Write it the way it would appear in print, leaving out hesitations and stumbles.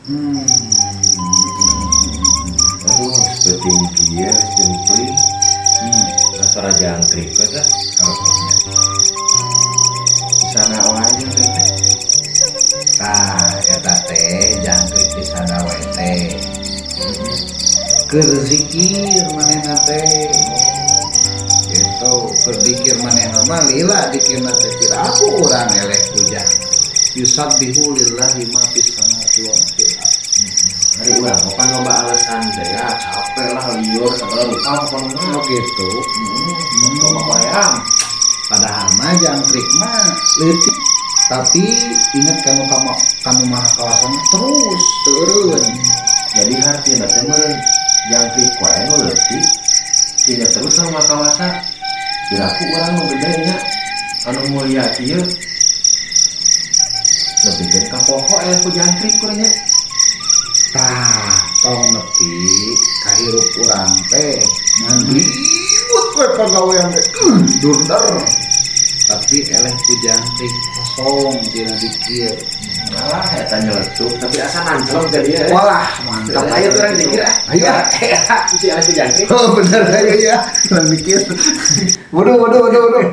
Aduh, peuting kieu geus jempling. Asa jangkrik we tah. Oh, Di sana wae teh teh. Tah, eta teh jangkrik di sana wae teh. Keur zikir manehna teh. Gitu, keur dikir manehna mah lila dikirna teh, piraku urang eleh ku jangkrik. Yusabbihu lillahi ma fis samawati wa ma fil ardh. Ari urang mah pan loba alasan teh ya, capek lah, lieur, segala rupa pokona mah. Oh gitu. Loba hoream. Padahal mah jangkrik mah leutik. Tapi ingat kamu kamu kamu maha kawasa mah terus turun. Jadi hartina teh meureun jangkrik wae nu leutik ingat terus sama kawasa. Piraku urang nu gede nya, anu mulia kieu, nepikeun ka poho aya ku jangkrik kurang nya. Tah, tong nepi kahirup urang teh ngan ribut we pagawean teh, dunder. Tapi eleh ku jangkrik kosong tina dikir. Alah, eta nyeletuk tapi asa nanclong jadi ya. Walah, mantap. Ayo urang dikir ah. Ayo. Ya, si eleh ku jangkrik. Oh bener, ayo ya, urang dikir. Waduh, waduh, waduh, waduh.